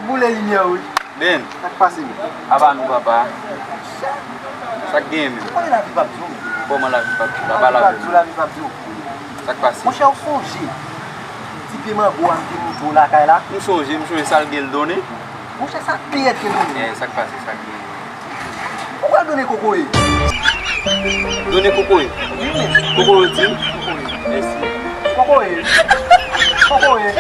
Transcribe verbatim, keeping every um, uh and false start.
Boule limyè wi. Ben, sa k pase menm? Apa nou papa. Sa k genyen menm? Ou konnen lavi p ap di w menm. Kòman lavi p ap di w? Apa lavi p ap di w, lavi p ap di w. Sa k pase? Monchè, ou sonje ti pye mango a m te montre w lakay la? M sonje, m sonje sa l gen l donnen. Monchè, sa pye ke donnen. Eh, sa k pase, sa k genyen? Ou pral donnen kokoye. Donnen kokoye? Wi, men. Kokoye di m? Kokoye. Mèsi. Kokoye. Kokoye.